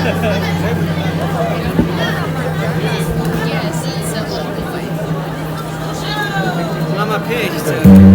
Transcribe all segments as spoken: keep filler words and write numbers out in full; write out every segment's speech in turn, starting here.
བླ་མ་ཕེབས་ཤིག་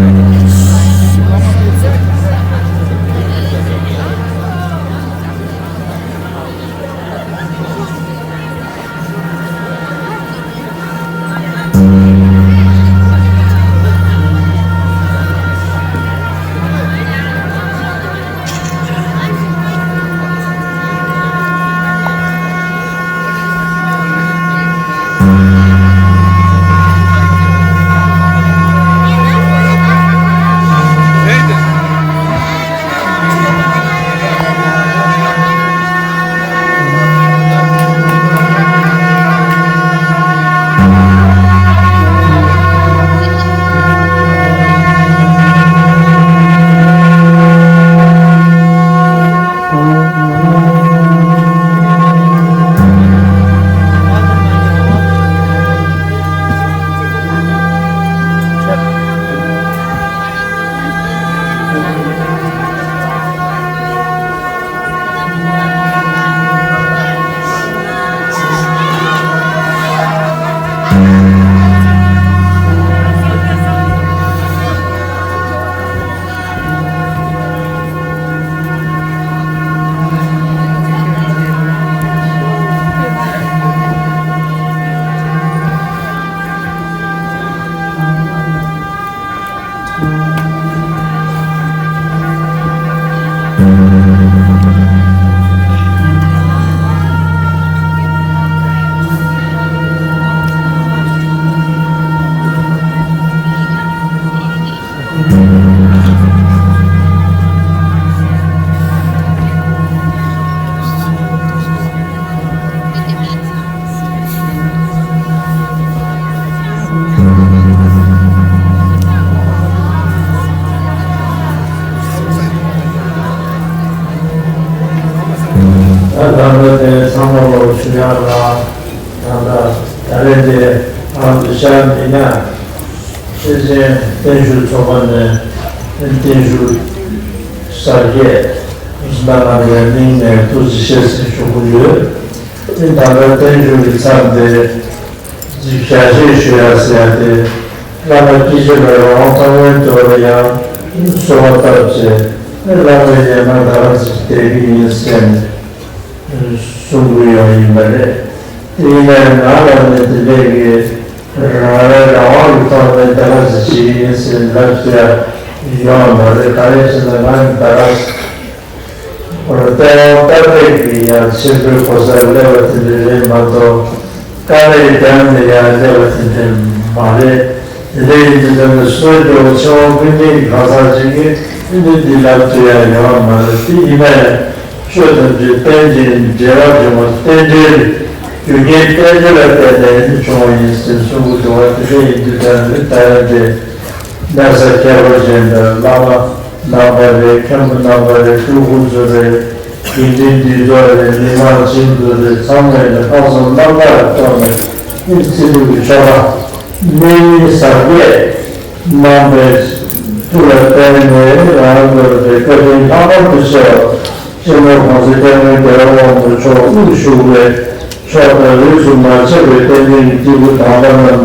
ད་ལྟ་དེ་ཚང་མ་ལོ་ཞུ་ཡག་ལ། ད་ལྟ་ད་རེས་དེ་ཨང་དུ་ཤར་འདི་ན། སེར་ཆེན་བརྟན་བཞུགས་ཚོགས་པ་ནས་བརྟན་བཞུགས་གསར་བརྗེ་གཟུ་མདའ་ལམ་པའི་གླིང་ནས་ཐུགས་རྗེ་ཆེ་ཟེར་ཞུ་གི་ཡོད། དེ་ད་ལྟ་བརྟན་བཞུགས་ཀྱི་མཚམས་དེ་ཞལ་བཞེས་ཞུ་ཡ་ཟེར་ཡ་དེ་བླ་མ་སྐྱིད་ཆེ་བའི་རང་དབང་ཐོག་མའི་དུ་ལ་ཡང་གསོལ་བ་བཏབ་བྱས་བླ་མའི་ཡན་ལག་ད་ག་ཚོད་བསྡད་ཀྱི་ཡིན་ཟེར་ནས། གསུང་གི་ཡོད་ཡིན་པ་རེད། དེ་ཡིན་ན་ང་ལ་ནི་དེ་འདྲས་ཀྱི་རང་རེ་རང་དབང་གི་ཐོག་ནས་ད་ག་ཟེ་བྱེད་ཀྱི་ཡིན་ཟེར་ལབ་ཀྱི་ཡོད་མ་རེད། ག་རེ་ཟེར་ན་ང་ནི་ད་ག་ཟེ་ཨོ་ལྟ་བ་ལྟ་བའི་གི་ཡང་ཆེན་པོའི་གོ་སར་སླེབས་པ་དེ་འདྲས་རེད་མ་གཏོགས། དཀའ་ལས་རྒྱབ་ནས་ཡར་སླེབས་པ་དེ་འདྲ་མ་རེད། དེ་འདྲ་ཡིན་དུས་ཙམ་ནས་སོ་སོའི་ཆེ་བ་ཀུན་མཁྱེན་གྱི་གང་ཟག་ཅིག་གིས་ཨེ་འདི་འདི་ལབ་ཐུབ་ཡ་ཡོད་མ་རེད། དེ་ཡིན་ན་ཡང་ཆོས་ཐམས་ཅད་རྟེན་ཅིང་འབྲེལ་བར་འབྱུང་བ་རྟེན་འབྲེལ་རྒྱུ་རྐྱེན་རྟེན་འབྲེལ་ལ་བརྟེན་ནས་ཨེ་འདི་བྱུང་བ་ཡིན་ཟེར་གསུང་གི་འདུག་བ། དེ་འདྲ་ཡིན་དུས་ཙམ་ནས་ད་ཡང་དེ་གནས་ས་ཁྱད་པར་ཅན་དང་བླ་མ། རྣམ་པ་རེད། མཁན་པོ་རྣམ་པ་རེད། སྤྲུལ་སྐུ་ཚོ་རེད། དགེ་འདུན་འདུས་ཚོགས་རེད། མི་མང་ཁྱིམ་དུ་རེད། ཚང་མས་ནི་ལྷག་བསམ་རྣམ་དག་གི་ཐོག་ནས་ཨེ་ཚེ་ཐུབ་ཀྱི་ཆོ་ག་གནས་ཉིན་གཟབ་རྒྱས་གནང་བའི་ཐུགས་ལ་བརྟེན་ནས་རང་གི་རེ་བཀའ་དྲིན་ལྷག་པར་དུ་ཆེ་བ་སྤྱི་ནོར་༸གོང་ས་༸སྐྱབས་མགོན་རྒྱལ་བ་དབང་པོ་མཆོག་དབུ་བཞུགས་པའི་ཕྱོགས་དང་རིས་སུ་མ་ཆད་པའི་བསྟན་འཛིན་གྱི་སྐྱེས་བུ་དམ་པ་རྣམས་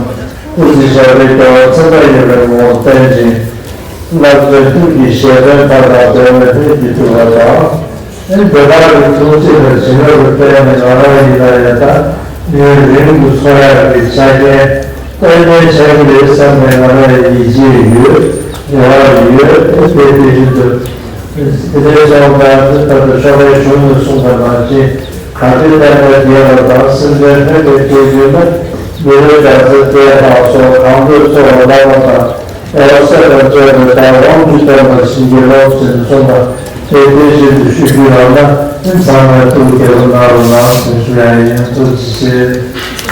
སྐུ་ཚེ་ཞབས་པད་བསྐལ་པ་ཚེ་མཐའ་ཡས་པའི་ངོ་བོར་བརྟན་ཅིང་། བསླབ་བྱའི་ཐུགས་ཀྱི་གཞལ་དོན་མཐའ་དག་དོན་ལ་ལྷུན་གྱིས་གྲུབ་པ་དང་། ཨེ་འདོད་པ་གི་ཐུགས་རྗེ་དང་བྱིན་རླབས་ཀྱི་དཔལ་ནི་ང་རང་ཡིན་ན་ཡང་དག་ཡུན་རིང་དུ་འཚོ་ཡག་གི་ཆ་རྐྱེན་ཏན་ཏན་ཆགས་ཀྱི་རེད་བསམ་ནས་ང་རང་ཡང་ཡིད་ཆེས་ཡོད། རེ་བ་ཡོད། ཨེ་དེ་དེ་བཞིན་དུ། དེ་ནས་སོང་ཙང་དེ་ལྟར་དུ་ཆོ་གའི་གཞུང་ནས་གསུངས་པ་ནང་བཞིན་གང་དེ་ལྟར་ན་དགེ་བ་དང་སེམས་ཅན་ཕན་པའི་དེ་བརྗོད་ན་མི་ལུས་དག་ཚེ་བརྟན་ལྷག་སོགས་གང་དགོས་འཚོ་བ་བླ་མ་དང་དགེ་བ་སེམས་དང་བཅས་པའི་བདག་དབང་གིས་བསྟན་པ་བྱིན་གྱིས་རློབས་ཟེར་ནས་གསུངས་པ་དེ་དེ་བཞིན་དུ་ཞུ་རྒྱུ་ཡང་ན་ཚང་མས་ཐུགས་དགྱེས་པ་གནང་རོགས་གནང་ཟེར་ཞུ་ཡ་ཡིན། ཐུགས་རྗེ་ཆེ།